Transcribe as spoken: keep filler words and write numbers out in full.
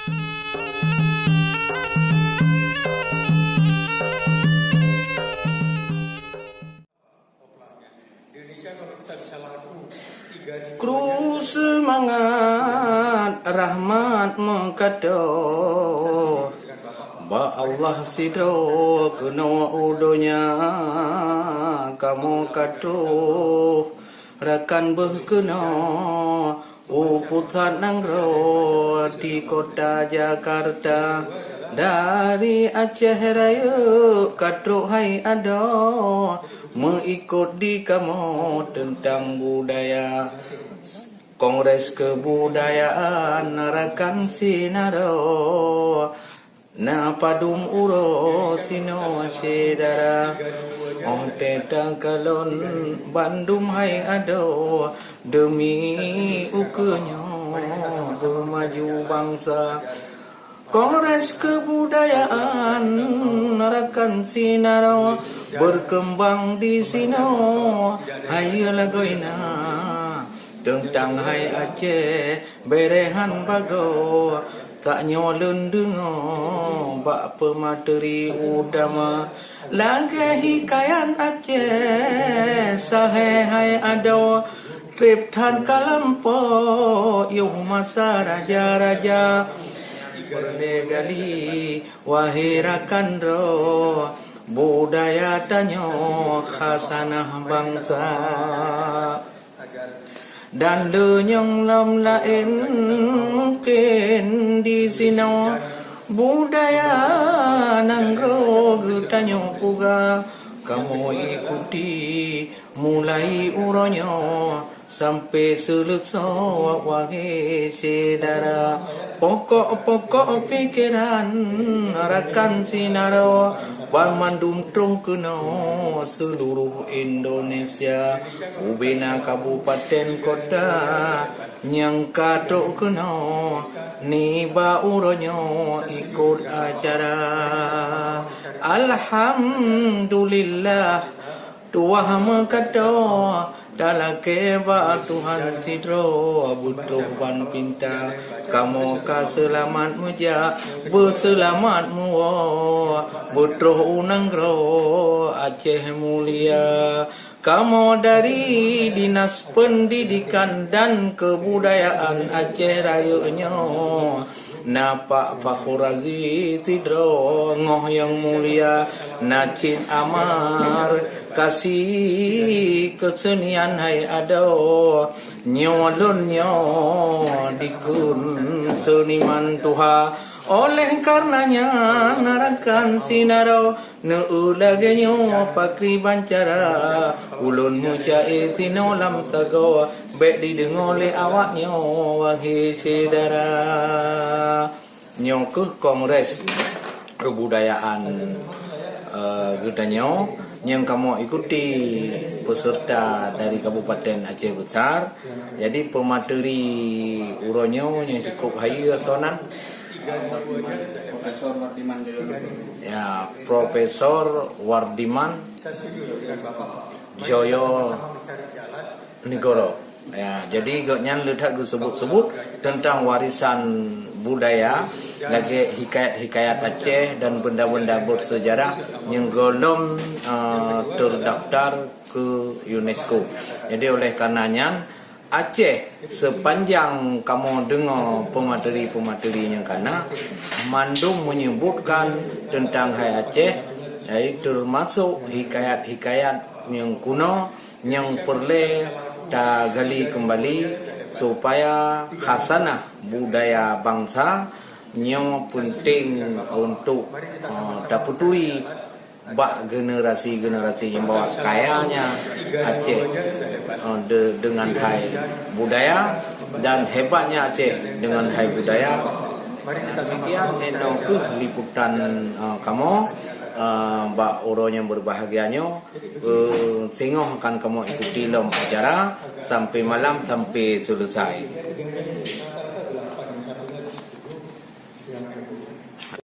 Kru seumangat rahmat meukato, bak Allah sidroe keunoe u donya. Kamoe ka troh rakan beuh keunoe u pusat nanggroe di kota Jakarta. Dari Aceh Rayeuk ka troh hai adoe, meuikot di kamoe teuntang budaya. Kongres Keubudayaan rakan sinaroe, na padum uroe sinoe syedara. Óh teuka kalon bandum hai adoe, deumi ukeue nyoe beumaju bansa. Kongres Keubudayaan rakan sinaroe beurkeumbang di sinoe, hai lagoina teuntang hai Aceh beureuhan bagoe. Tanyoe lôn deungoe bak peumateri utama, lagée hikayat Aceh sahe hai adoe. Treb that ka lampôh yoh masa raja-raja, peureulée gali wahé rakan droe, budaya tanyoe khasanah bansa. Dan leunyong lom laén mungken di sinoe, budaya nanggroe geutanyoe peugah. Kamoe ikuti mulai uroe nyoe sampoe seuleusoe, wahé syedara. Pokok-pokok pikeran rakan sinaroe, banmandum troh keunoe seuluruh Indonesia. Ubena kabupaten kota nyang ka troh keunoe nibak uroe nyoe ikot acara. Alhamdulillah, tuwah meukato, talakée bak Tuhan sidroe beutroh ban pinta. Kamoe ka seulamat meujak, beuseulamat muwoe, beutroh u nanggroe Aceh mulia. Kamoe dari Dinas Pendidikan dan Kebudayaan Aceh Rayeuk nyoe, na Pak Fakhur Razi sidroe ngon nyang mulia, na cit Amar, kasi keusenian hai adoe. Nyoe lôn nyoe dikheun seuniman tuha. Oleh kareuna nyan, rakan sinaroe, neu lagée nyoe pakriban cara ulôn meuca'e sinoe lam sagoe, bék dideungoe lé awak nyoe, wahé syedara. Nyoe kheueh kongres kebudayaan, eh, geutanyoe nyang kamoe ikuti peserta dari Kabupaten Aceh Besar. Jadi, peumateri uroe nyoe nyang cukup hayeue soe nan? Profesor Wardiman Joyo. Ya, Profesor Wardiman Joyo Negoro. Ya, jadi gobnyan le that geuseubut-seubut teuntang warisan budaya lagée hikayat-hikayat Aceh dan benda-benda bersejarah nyang gohlom, eh, terdaftar keu UNESCO. Jadi, oleh karena nyan, Aceh, sepanjang kamoe deungoe peumateri-peumateri nyang kana, mandum menyebutkan teuntang hai Aceh, hai teumasok hikayat-hikayat nyang kuno nyang peureulée tagali keumbali supaya khasanah budaya bansa nyoe peunteng untuk, eh, tapeuturi bak generasi-generasi nyang bahwa kayanya Aceh, eh, de-, dengan hai budaya dan hebatnya Aceh dengan hai budaya. Demikian, inoe kheueh liputan, eh, kamoe, eh, bak uroe nyang berbahagia nyoe, eh, singoh akan kamoe ikuti lom acara sampai malam, sampai selesai.